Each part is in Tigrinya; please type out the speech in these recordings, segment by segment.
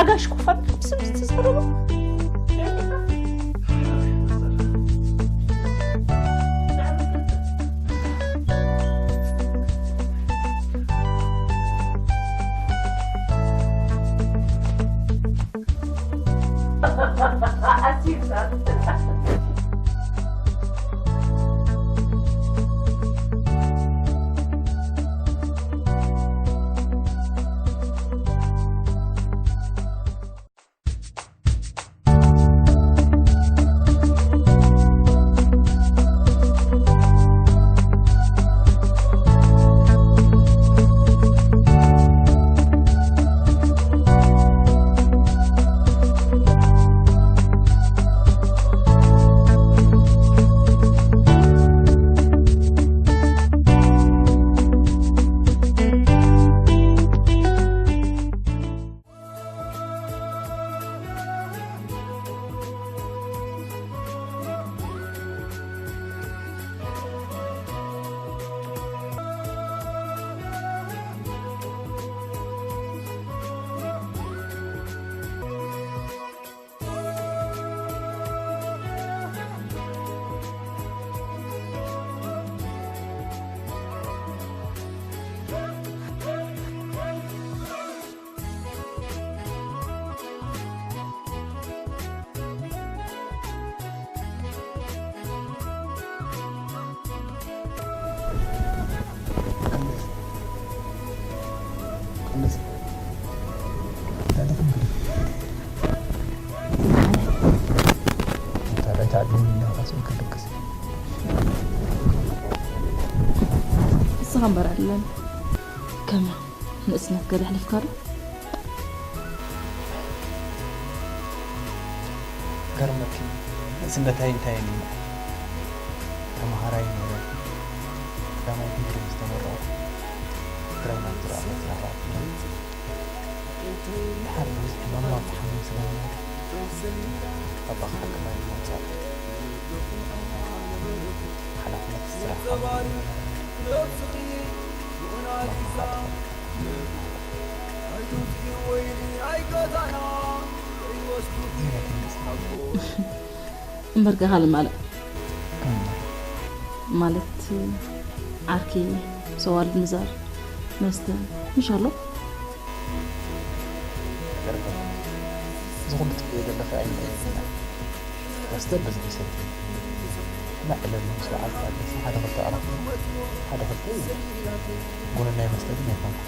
ኣጋሽ ኮፋን ብስም ዝተዛረቡ። ንስኻ እምበር ኣለኒ። ከመይ ንእስነት ገለ ኣሕሊፍካ ዶ? ገርመኪ፣ ንእስነተይ እንታይ እየ? ተምሃራይ ነይረ። ቀዳማይ ዲግሪ ምስ ተመረቑ፣ ትግራይ ናብ ዝረኣኹ ስራሕ ረኣኹ። ድሓር ብብዝሒ መማር ተሓሚም ስለ ዝነበረ፣ ኣባኻ ሓቀፋይ ብምውጻእ፣ ሓላፍነት ስራሕ ካብ ዝነበረ፣ መማር ተቐበልኩ። እምበርከ ካልእ ማለ-፣ ማለት ዓርኪ፣ ምስ ኣዋልድ ምዛር፣ መስተ፣ ምሽ ኣሎ? እዚ ኩሉ ትብልዮ ዘለኺ ኣይመለስና። መስተ ብዝሒ ሰትየ። መዕለቢ ምስ በዓል ኣደስ ሓደ ክልተ ኣዕሩኽ፣ ሓደ ክልተ እዩ። ጎነናይ መስተ ግን ኣይኮነን።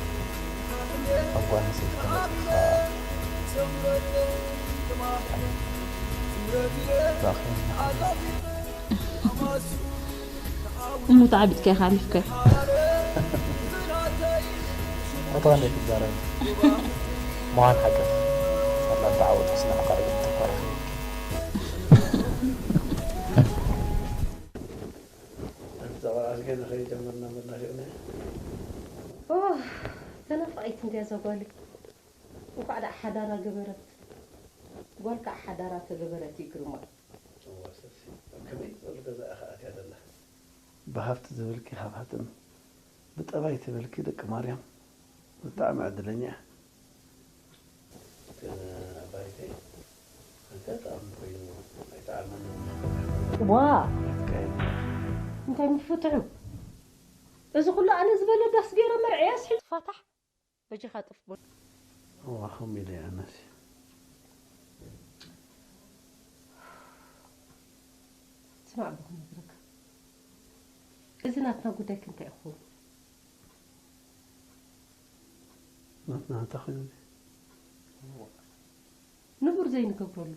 ኣብ ጓል ኣንስተይቲ ከመጽእ እሞ ተዓቢጥካ ኢኻ ሓሊፍካዮ። ኣታ ነይ ትዛረብ። መዋን ሓቀፍ። ኣላ ተዓወት ስነ ዕቃ እግሪ ተኳረኺ። ኣንተ ጸባ ኣስገ ንኸይድ ጀመርና መናፊቕና። ኦ፣ ተናፋቒት እንድያ እዛ ጓለይ። እንኳዕ ደኣ ሓዳራ ገበረት። ጓል ከዓ ሓዳራ ተገበረት እዩ ግርማ። እዋ፣ ሰሲ፣ ኣብ ከመይ ዝበለ ገዛ ኢኻ ኣትያ ዘላ? ብሃብቲ ዝብልኪ ሃብሃትም፣ ብጠባይ ትብልኪ ደቂ ማርያም፣ ብጣዕሚ ዕድለኛ እያ። ግን ኣባይተይ፣ ኣጋጣሚ ኮይኑ ኣይጠዓመንን። ዋ! ኣትካይን። እንታይ ምፍትሑ? እዚ ኩሉ ኣነ ዝበለ ዳስ ገይረ መርዐያ ስሒት ፋታሕ። በጃኻ ጥፍ በል። እዋ፣ ከምኡ ኢለ እየ ኣነስ። ስማዕ፣ ብኽነግረካ፣ እዚ ናትና ጉዳይ ክንታይ ይኸውን? ናትና እንታይ ኮይኑ? ንቡር ዘይንገብረሉ፣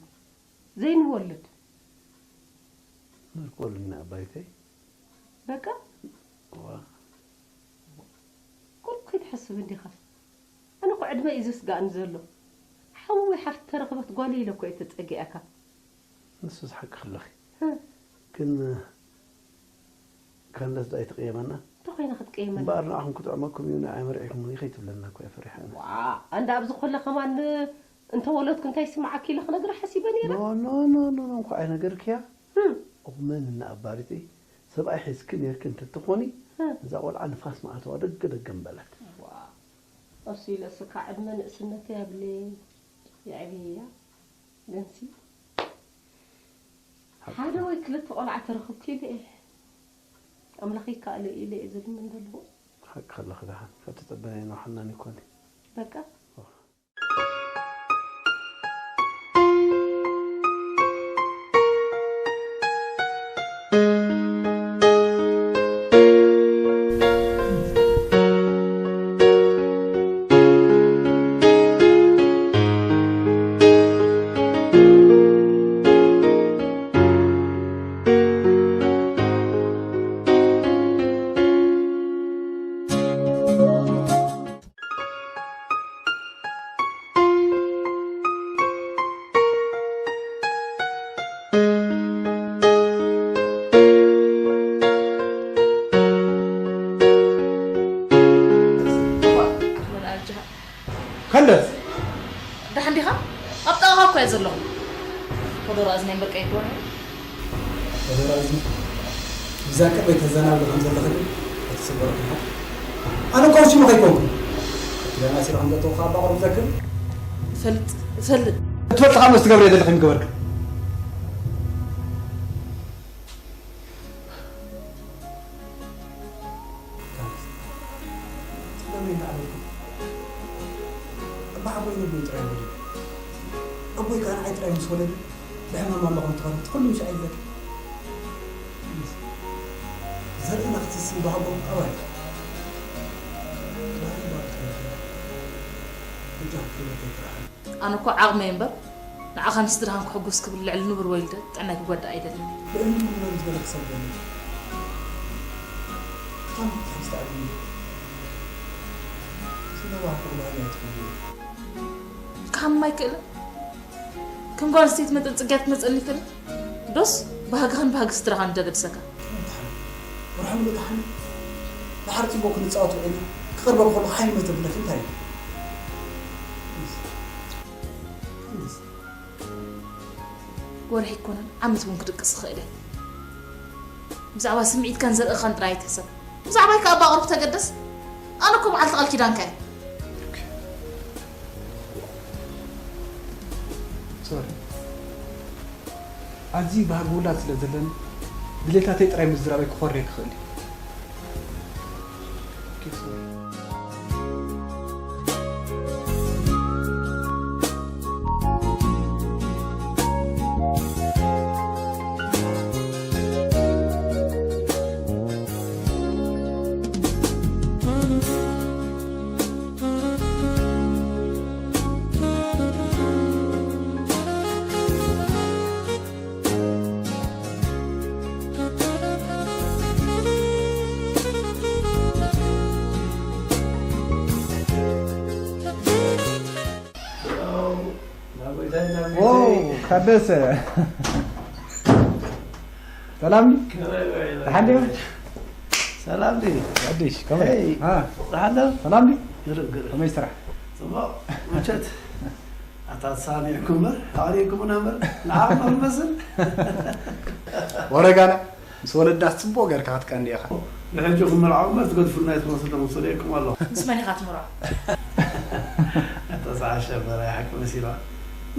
ዘይንወልድ። ንርቆሉ ኢና ኣባይተይ። በቃ? እዋ። ቁሩብ ከይትሓስብ እንዲኻ። ኣነ እኮ ዕድመ እዩ ዘስግኣኒ ዘሎ። ሓወይ ሓፍቲ ተረኽበት ጓለይ ኢለ እኮ እየ ተጸጊዐካ። ንሱስ ሓቅኺ ኣለኺ። ህ። ግን፣ ካለስ ዶ ኣይትቕየመና? እንታይ ኮይና ክትቅየመና? እምበኣር ንዓኹም ክጥዕመኩም እዩ፣ ንዓይ መርዒኹምኒ ከይትብለና እኮ እየ ፈሪሐ ኣነ። ዋ፣ ኣንዳ ኣብዚ ኮለ ከማን እንተወለድኩ እንታይ ይስምዓኪ ኢለ ክነግራ ሓሲበ ነይረ። ኖ፣ ኖ፣ ኖ፣ ኖ፣ ኖ፣ እንኳዕ ኣይነገርክያ። ህም። እኹመን እና ኣባሪተይ፣ ሰብኣይ ሒዝኪ ነይርኪ እንተትኾኒ፣ ህ። እዛ ቆልዓ ንፋስ መኣተዋ ደገ ደገ ምበለት። ዋ፣ እሱ ኢለስካ ዕድመ ንእስነተይ ኣብለይ። የዕብየያ። ግንሲ ሓደ ወይ ክልተ ቆልዓ ተረኽብኩ ኢለ እየ። ኣምላኽ ይከኣሎ ኢለ እየ ዝልምን ዘለኹ። ሓቂ ከለኺ ደሓን፣ ካብ ተጸበናዮ ንውሓናን ይኮን። በቃ። ከንደስ ደሓን ዲኻ? ኣብ ጥቓኻ እኮ እየ ዘለኹ። ኮዶሮ ኣዝነይ በቃ ይግባእ። ኮዶሮ ኣዝነይ፣ ብዛዕባ ከመይ ተዘናብሪ ከም ዘለኺ ግን ኣይትስበሪ ኢኻ። ኣነ እኮ ሽሙ ከይኮንኩ። ኪዳን ኣሲረ ከም ዘእተውካ ኣባ ቁሩብ ዘክር። እፈልጥ፣ እፈልጥ። እትፈልጥ ካብ መስ ትገብሪ ዘለኺ ምገበርክ። ጸገመይ እንዳዕበልኩ፣ እባ ሓጎይ ነብዩ ጥራይ ወሊደ። ኣቦይ ከኣ ንዓይ ጥራይ ምስ ወለደ፣ ብሕማም ኣሎ ከም ትኸርብት ኩሉ ምሽ ኣይዘክ። ዘርእና ክትስን ብሃጎ ኣባይ። ክዳን ባርክ ነብዩ። እጃ ክብረት ኣይትረሓል። ኣነ እኮ ዓቕመይ እምበር፣ ንዓኻን ስድራኻን ክሕጉስ ክብል ልዕሊ ንቡር ወሊደ ጥዕናይ ክጎድእ ኣይደልን። ልዕሊ ንቡር ዝበለ ክሰብ የለን። እቶም ትሕዝቲ ዓቕሚ ዝነበርኩ ባህሪ ኣይትኾኑን። ክሃምም ኣይክእልን። ከም ጓል ኣንስተይቲ መጠን ጽግያት ክመጸኒ ይኽእል። ዶስ ባህግኻን ባህጊ ስድራኻን ደገድሰካ? ወርሒ ሙሉእ ተሓሚ። ድሓር ጽቡቕ ክንጻወት ውዒልና፣ ክቐርበኪ ከለኹ ሓይሊ መተብለኪ እንታይ እዩ? ወርሒ ኣይኮነን፣ ዓመት እውን ክድቅስ ይኽእል እየ። ብዛዕባ ስምዒትካን ዘርእኻን ጥራይ ኣይትሕሰብ። ብዛዕባይ ከኣ ኣባ ቁሩብ ተገደስ። ኣነ እኮ በዓልቲ ቃል ኪዳንካ እየ። ሶሪ። ኣዝዩ ባህጊ ውላድ ስለ ዘለኒ፣ ድሌታተይ ጥራይ ምዝራበይ ክኾርየኪ ይኽእል እዩ። ኦኬ፣ ሶሪ። ኦ፣ ታደሰ። ሰላም ድዩ? ከመይ ውዒልካ? ደሓን ድዩ? ሰላም ድዩ? ሓድሽ፣ ከመይ? ሄይ፣ አ፣ ደሓን ዶ? ሰላም ድዩ? ግርም፣ ግርም። ከመይ ስራሕ? ጽቡቕ፣ ምቸት። ኣታ ተሳሚዕኩም እምበር፣ ኣዕሪቕኩምና እምበር፣ ንዓኹም ዶ ንመስል? ወረጋና፣ ምስ ወለድናስ ጽቡቕ ጌርካ ክትቀንዲ ኢኻ። ንሕጂ ክምርዓው እምበር ትገድፉና ኣይትመስሉ፣ ምስ ወደየኩም ኣለኹ። ምስ መን ኢኻ ትምርዖ? ኣታ ሰዓሸ በራይ ሓቂ መሲልዋ።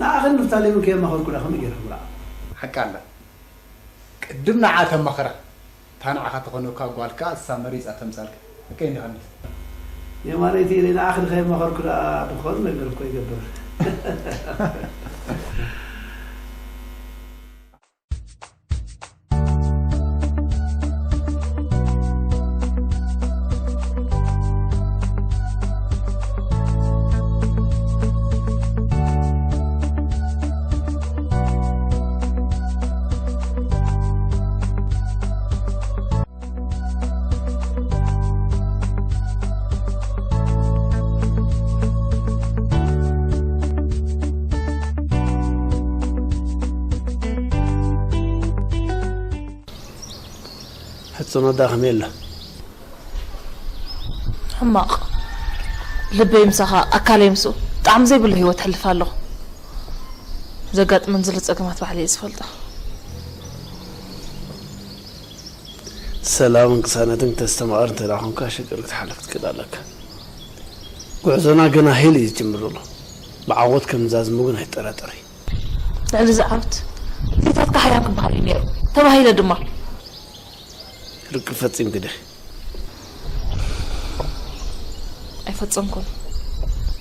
ንዓኽን ንፍታሌምን ከየማኸርኩ ዳ ከመይ ጌርካ ምርዓው? ሓቂ ኣላ። ቅድም ንዓ ተማኽራ። እታ ንዓኻ ትኾነካ ጓል ከኣ እሳ መሪጻ ተምጻልካ። ሓቀይ እንዲኻ እንዲስ? የማነይቲ ኢለ ንዓኺ ንኸየማኸርኩ ደኣ ድኾን ነገር እኮ ይገብር። ሕጽኖ ደኣ ከመይ ኣላ? ሕማቕ። ልበይ ምሳኻ፣ ኣካለይ ምስኡ። ጣዕሚ ዘይብሉ ህይወት ኣሕልፍ ኣለኹ። ዘጋጥመን ዘሎ ጸገማት ባዕለይ እየ ዝፈልጦ። ሰላምን ቅሳነትን ክተስተማቕር እንተ ደኣ ኾንካ፣ ሽግር ክትሓልፍ ክትክእል ኣለካ። ጉዕዞና ገና ሄል እዩ ዝጅምር ዘሎ። ብዓወት ከም ዛዝሙ ግን ኣይጠራጠሪ። ልዕሊ እዚ ዓወት ድሌታትካ ሓያል ክበሃል እዩ ነይሩ። ተባሂለ ድማ። ርቂ ፈጺምኪ ዲኺ? ኣይፈጸምኩን።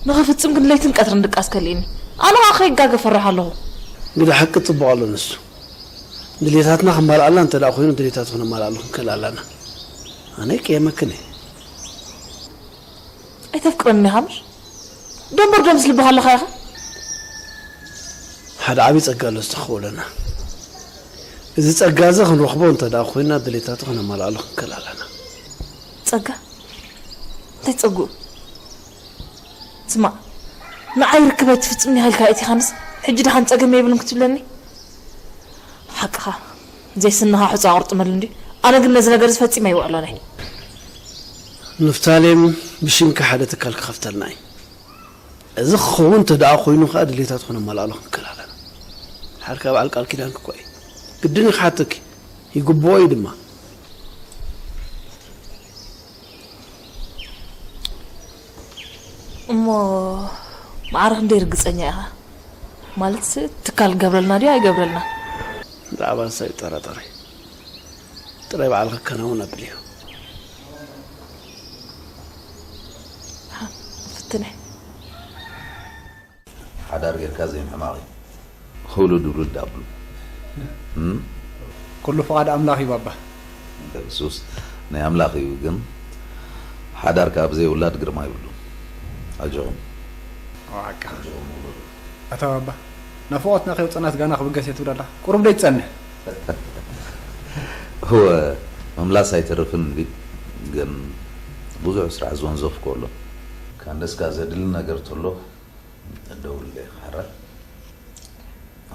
ንኽፍጽም ግን ለይትን ቀትርን ድቃስ ከልእኒ። ኣነ ኸኣ ከይጋገ ፈርሕ ኣለኹ። እንግዲህ ሓቂ ጽቡቕ ኣሎ ንሱ። ድሌታትና ክማልኣልና እንተ ደኣ ኮይኑ ድሌታቱ ክነማልኣሉ ክንክእል ኣላና። ኣነ ይቅየመክን እየ። ኣይተፍቅረኒ ኢኻ ምሽ? ደንበር ደምስ ልብኻ ኣለኻ ኢኻ? ሓደ ዓብዪ ጸጋ ኣሎ ዝተኸወለና። እዚ ጸጋ እዚ ክንረኽቦ እንተ ደኣ ኮይና ድሌታቱ ክነማልኣሉ ክንክእል ኣለና። ጸጋ? እንታይ ጸግኡ? ስማዕ፣ ንዓይ ርክብ ኣይትፍጽምኒ ኢልካ ኣእቲኻንስ፣ ሕጂ ደሓን ጸገም የብልን ክትብለኒ? ሓቅኻ፣ ዘይስንኻ ሑጻ ኣቑርጥመሉ እንድዩ። ኣነ ግን ነዚ ነገር እዚ ፈጺመ ኣይውዕሎን እየ። ንፍታሌም ብሽምኪ ሓደ ትካል ክኸፍተልና እዩ። እዚ ክኸውን እንተ ደኣ ኮይኑ ከኣ ድሌታት ኮነ ማልኣሎ ክንክእል ኣለና። ሓርካ በዓል ቃል ኪዳንኪ እኮ እዩ። ግድን እዩ ክሓተኪ። ይግብኦ እዩ ድማ። እሞ ማዕረ ክንደይ ርግጸኛ ኢኻ? ማለትስ ትካል ክገብረልና ድዩ ኣይገብረልና? ብዛዕባ ንሳ ይጠራጠር እዩ። ጥራይ በዓልካ ከናውን ኣብልዮ። ፍትነ። ሓዳር ጌርካ ዘይምሕማቕ እዩ። ውሉድ ውሉድ ኣብሉ። እም? ኩሉ ፍቓድ ኣምላኽ እዩ ባባ። እሱስ ናይ ኣምላኽ እዩ፣ ግን ሓዳር ከኣ ብዘይ ውላድ ግርማ ይብሉ። ኣጆኹም። ኣዋዕቃ። ኣጆኹም ውሉድ። ኣታ ባባ፣ ናፍቖትና ከየውጸናስ ጋና ክብገስ እየ ትብል ኣላ። ቁሩብ ደይ ትጸንሕ። እወ፣ ምምላስ ኣይተርፍን እንዲ፣ ግን ብዙሕ ስራሕ ዝወንዘፍኩ ኣሎ። ካንደስካ ዘድሊ ነገር ተሎ ደውል ኢኻ ሕራይ።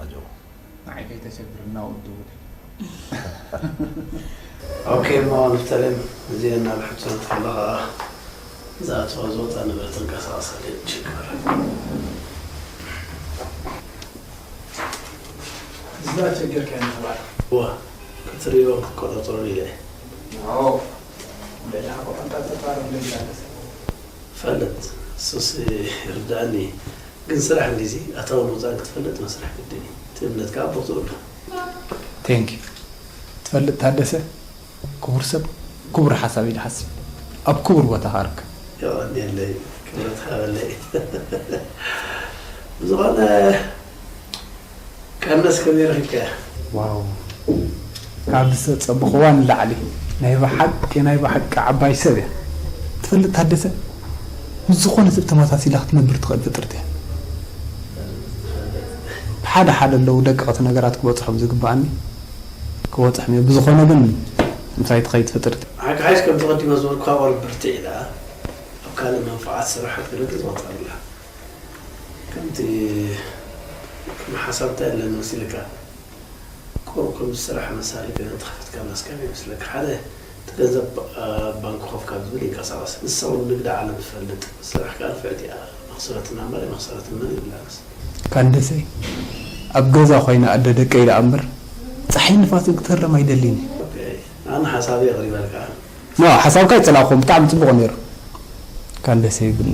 ኣጆኹ። ንዓይ ከይተሸግርና ወዲ ውድ። ኦኬ፣ እሞ ንፍተሌም፣ እዚ እናል ሕቶ ከለኻ፣ ዝኣተዋ ዝወፃ ንብረት ተንቀሳቐሰለይ ችግር። እዛ ችግር ከ ንኽባል? ዋ፣ ክትሪኦ ክትቆጻጸሩን ኢለ እየ። ዋው፣ እንደዛ እኮ ቀንጣ ጸፋር እንደዛ። ፈልጥ፣ እሱስ ይርዳእኒ። ግን ስራሕ እንዲዚ ኣታውን ወፃእን ክትፈልጥ መስርሕ ግድን እዩ። እቲ እምነት ከዓ ቦትኡ ኣሎ። ቴንክ ዩ። ትፈልጥ ታደሰ፣ ክቡር ሰብ፣ ክቡር ሓሳብ እዩ ዝሓስብ። ኣብ ክቡር ቦታ ከኣ ርከብ። የቐንየለይ፣ ክብረት ሃበለይ። ብዝኾነ፣ ቀነስ ከመይ ረኺብካያ? ዋው፣ ካብ ዝሰጸብኽዋ ንላዕሊ ናይ ብሓቂ፣ ናይ ብሓቂ ዓባይ ሰብ እያ። ትፈልጥ ታደሰ፣ ምስ ዝኾነ ሰብ ተመሳሲላ ክትነብር ትኽእል ፍጥርቲ እያ። ሓደ ሓደ ኣለዉ ደቀቕቲ ነገራት ክበጽሖም ዝግብኣኒ ክበጽሖም እየ። ብዝኾነ ግን ምሳይ ትኸይድ ፍጥርቲ። ሓቂ ሓይሽ ከምቲ ቀዲመ ዝበልኩኻ ጓል ብርትዕ ኢላ ኣብ ካልእ መንፈዓት ስራሕ ክትገለግል ትቐጽር ኣላ። ከምቲ ከም ሓሳብ እንታይ ኣለኒ መሲልካ? ቁሩብ ከም ዝስራሕ መሳሊ ገለ እንተኸፊትካ መስጋቢ ይመስለካ። ሓደ እቲ ገንዘብ ኣብ ባንክ ኮፍ ካብ ዝብል ይንቀሳቐስ። ንሳ እውን ንግዲ ዓለም ትፈልጥ። ስራሕ ከኣ ንፍዕቲ እያ። መኽሰረትና እምበር ኣይመኽሰረትን መን ይብላንስ። ካንደሰይ፣ ኣብ ገዛ ኮይነ ኣደ ደቀይ ደኣ እምበር ጸሓይ ንፋስን ክተርም ኣይደልን እየ። ኦኬ፣ ኣነ ሓሳበይ ኣቕሪበልካ። ኖ፣ ሓሳብካ ኣይጸላእኩዎን፣ ብጣዕሚ ጽቡቕ ነይሩ። ካንደሰይ ግን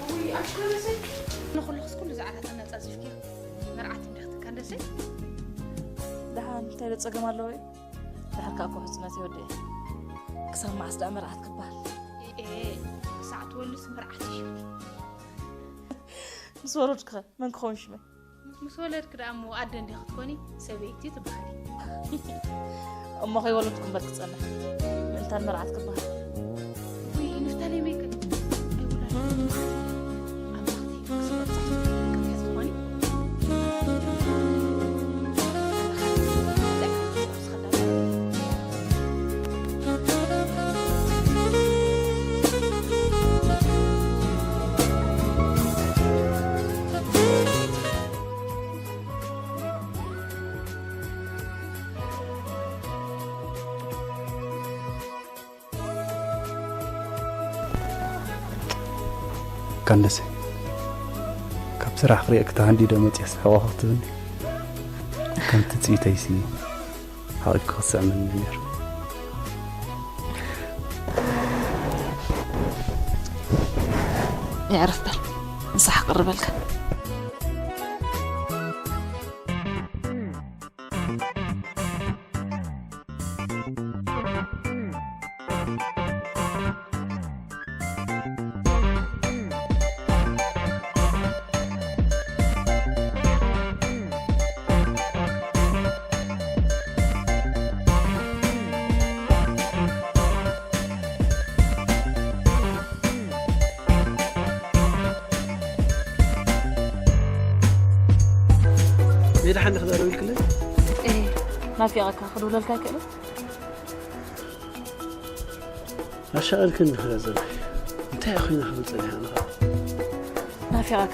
ውይ፣ ኣንቺ ካንደሰይ፣ ንኹሉ ክስ ኩሉ ዝዓታት ኣናጻጺፍኪ መርዓት እንዲኽቲ ካንደሰይ። ደሓን እንታይ ዶ ጸገም ኣለዎ እዩ? ድሓር ከኣ እኮ ሕጽነት ይወድእ። ክሳብ መዓስ ደኣ መርዓት ክበሃል? ኤ፣ ክሳዕ ትወልድስ መርዓት እዩ ሽምኪ። ምስ ወለድኩኸ መን ክኸውን ሽመይ? ምስ ወለድክ ደኣ እሞ ኣደ እንዲኺ ክትኮኒ ሰበይቲ ትበሃሊ። እሞ ከይወለድኩ እምበር ክጸንሕ ምእንታን መርዓት ክበሃል? ውይ፣ ንፍታሌመይ ከ ኣይወለድኩ። ኣምላኽቲ ክስበጻ ክትሕዚ ትኾኒ? ካንደሰ፣ ካብ ስራሕ ክሪኤኪ ተሃንዲደ መፅየ ስሕቆ ክትብኒ፣ ከም ትፅቢተይሲ ሓቒፍኪ ክትስዕምኒ ነይሩ። የዕርፍ በል፣ ምሳሕ ክቕርበልካ። ሜዳ ሓንቲ ክዛረብ ኢልክለይ? እህ፣ ናፊቐካ ክድውለልካ ይክእል? ኣሻቐልክን ንኽረዘብ እንታይ ኮይና ክብል ጸኒሓ ንኻ? ናፊቐካ።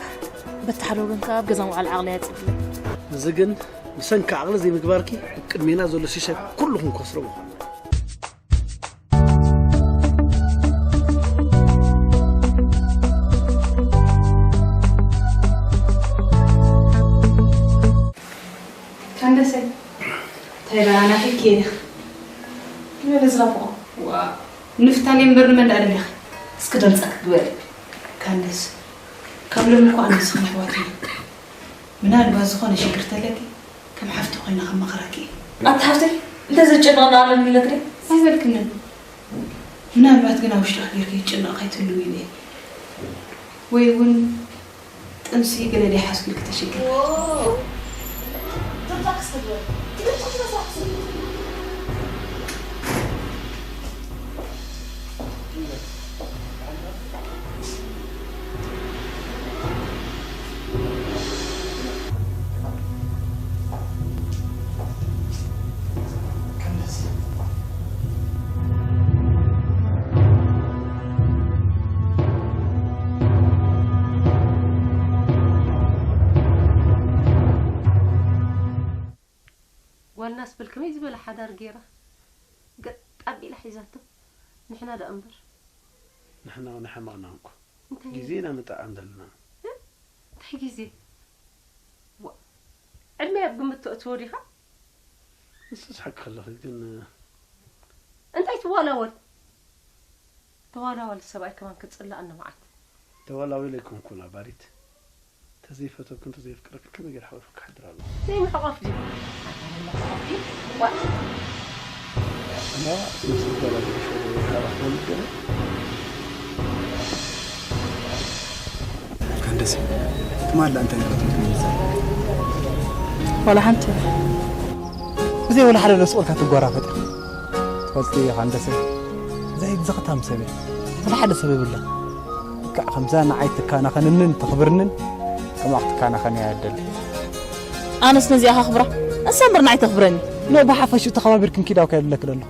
በቲ ሓደ ወገን ከኣ ኣብ ገዛ ምውዓል ዓቕሊ ኣየጽብልን። እዚ ግን ብሰንኪ ዓቕሊ ዘይምግባርኪ ኣብ ቅድሜና ዘሎ ሽሻይ ኩሉ ክንከስሮ ምዃንና። ካንደሰይ፣ እንታይ ደኣ ናፊቅኪ እየ ዲኺ? ንመን ዝናፍቖ? ዋ፣ ንፍታሌም እምበር ንመን ደኣ ደሊኺ? እስኪ ድምፀ ክግበሪ። ካንደስ፣ ካብ ሎሚ እኮ ኣነ ንስኽን ኣሕዋት ኢና። ምናልባት ዝኾነ ሽግር ተለኪ ከም ሓፍቲ ኮይነ ከማኽረኪ እየ። ኣንቲ ሓፍተይ፣ እንተ ዘጨነቐና ኣለኒ ኢለትኒ? ኣይበልክንን። ምናልባት ግን ኣብ ውሽጥኺ ጌርኪ ይጨነቕ ከይትህልዊ ኢለ እየ። ወይ እውን ጥንሲ ገለ ደይሓዝኩልኪ ተሸጊርኪ። ጓልናስ በል ከመይ ዝበለ ሓዳር ገይራ ገጥ ኣቢላ ሒዛቶ። ንሕና ደኣ እምበር። ንሕና እውን ኣይሓመቕናን እኮ። እንታይ? ግዜና ምጥዓም ዘለና። እ? እንታይ ግዜ? ዋ፣ ዕድመይ ኣብ ግምት ተእትዎ ዲኻ? ንስስ ሓቂ ከለኺ ግን እንታይ ትዋላወል? ተዋላዋል ሰብኣይ ከማን ክጽላኣኒ መዓት። ተዋላዊለ ኣይኮንኩን ኣባሪት። ተዘይፈተኩን ተዘይፍቅረክን ከመይ ገይረ ሓቒፈ ክሓድር ኣለኹ? ዘይምሕቋፍ ድዩ? ዋ። እና ምስ ጓል ኣገዲፈ ዶ ካብ ኣኽበል ገለ? ካንደስ፣ ትማሊ እንታይ ነይሩ ትምህርቲ? ዋላ ሓንቲ። ብዘይ ወላ ሓደ ለስቆልካ ትጓራፈጥ። ትፈልጢ ካንደስ፣ ብዘይ ዘኽታም ሰብ እያ። ወላ ሓደ ሰብ የብላ። ልክዕ ከምዛ ንዓይ ትካናኸንንን ተኽብርንን፣ ከምኣ ክትካናኸን እያ እደሊ። ኣነስ ነዚኣ ከኽብራ፣ እሳ እምበር ንዓይ ተኽብረኒ። ኖ፣ ብሓፈሽኡ ተኸባቢርክን ኪዳው ከየብለክ ደሎ።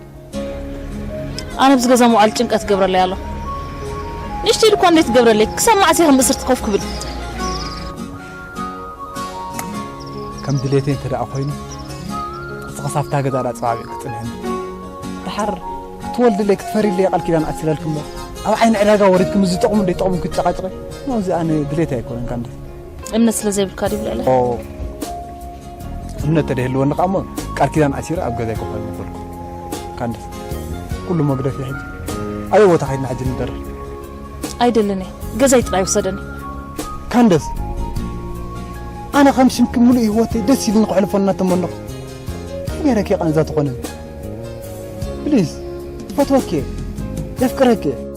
ኣነ ኣብዚ ገዛ ምውዓል ጭንቀት ትገብረለይ ኣሎ። ንእሽተይ ኢሉ እኳ እንዴት ትገብረለይ? ክሳብ መዓስ እየ ከም እስርቲ ኮፍ ክብል? ከም ድሌተይ እንተ ደኣ ኮይኑ፣ ንስኺ ሳብታ ገዛ ደኣ ጸባቢቕ ክጽንሕኒ። ደሓር ክትወልድለይ ክትፈርይለይ ቃል ኪዳን ኣሲረልኪ እምበር፣ ኣብ ዓይኒ ዕዳጋ ወሪድኩም እዚ ጠቕሙ እንደይጠቕሙ ክትጨቃጨቂ፣ ኖ፣ እዚ ኣነ ድሌተይ ኣይኮነን ካንደስ። እምነት ስለ ዘይብልካ ድዩ ብልዕለ? ኦ፣ እምነት ተደይህልወኒ ከኣ እሞ ቃል ኪዳን ኣሲረ ኣብ ገዛይ ኮፍ ኣይምበልኩ። ካንደስ፣ ኩሉ መግደፊ ሕጂ ኣበይ ቦታ ከይድና ሕጂ ንደርር? ኣይደልን እየ። ገዛይ ጥራይ ውሰደኒ። ካንደስ፣ ኣነ ከም ሽምኪ ምሉእ ህይወተይ ደስ ኢሉኒ ከሕልፎ እናተመነኹ፣ እንታይ ገይረኪ እየ ቃንዛ ትኾነኒ? ፕሊዝ፣ እፈትወኪ እየ። የፍቅረኪ እየ።